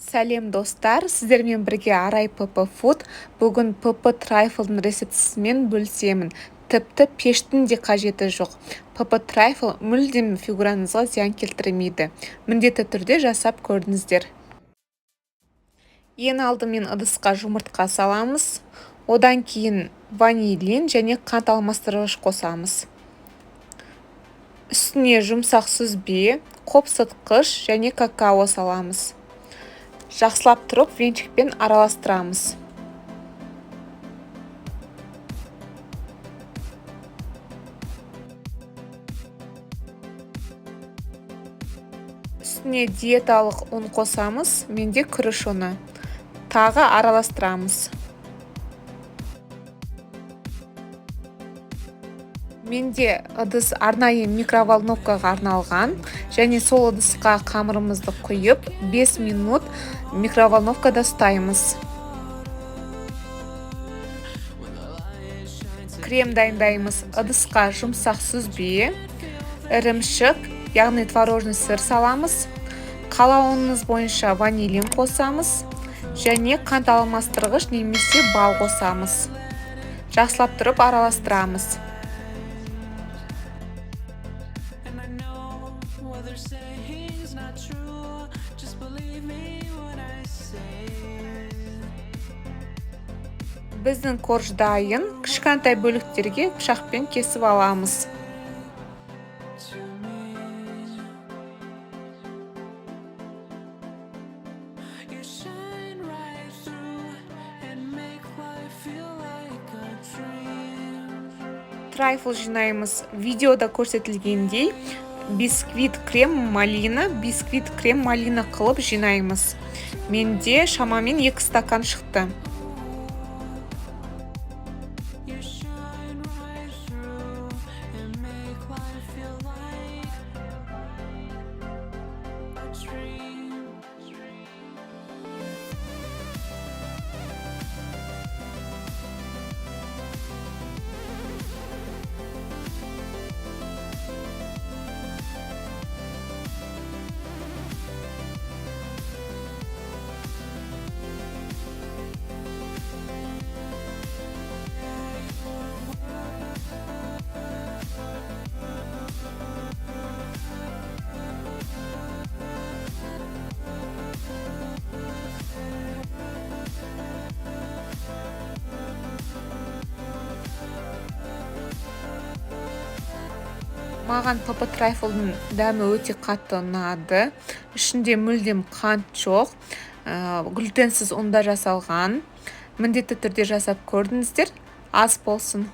Сәлем, достар! Сіздермен бірге Арай ПП Фуд. Бүгін ПП трайфлдың рецептісімен бөлісемін. Тіпті пештің де қажеті жоқ. ПП трайфл мүлдем фигураңызға зиян келтірмейді. Міндетті түрде жасап көріңіздер. Ең алдымен ыдысқа жұмыртқа саламыз. Одан кейін ванилин және қант алмастырғыш қосамыз. Үстіне жұмсақ сүзбе, қопсытқыш және какао саламыз. Жақсылап тұрып венчикпен араластырамыз. Үстіне диеталық ұн қосамыз, менде күріш ұны. Тағы араластырамыз. Менде ыдыс арнайы микроволновкаға арналған және сол ыдысқа қамырымызды құйып, 5 минут микроволновкада ұстаймыз. Крем дайындаймыз. Ыдысқа жұмсақ сүзбе, ірімшік, яғни творожный сыр саламыз. Қалауыңыз бойынша ванилин қосамыз және қант алмастырғыш немесе бал қосамыз. Жақсылап тұрып араластырамыз. And I know what they're saying's not true. Just believe me when I say. Біздің корж дайын. Кішкентай бөліктерге пышақпен кесіп аламыз. To me. You shine right through and make life feel like a dream. Трайфл жинаймыз. Видеода көрсетілгендей, бисквит, крем, малина, бисквит, крем, малина қылып жинаймыз. Менде шамамен 2 стакан шықты. You shine right through and make life feel like a dream. Маған ПП трайфлдың дәмі өте қатты ұнады. Ішінде мүлдем қант жоқ, глютенсіз ұнда жасалған. Міндетті түрде жасап көрдіңіздер. Ас болсын!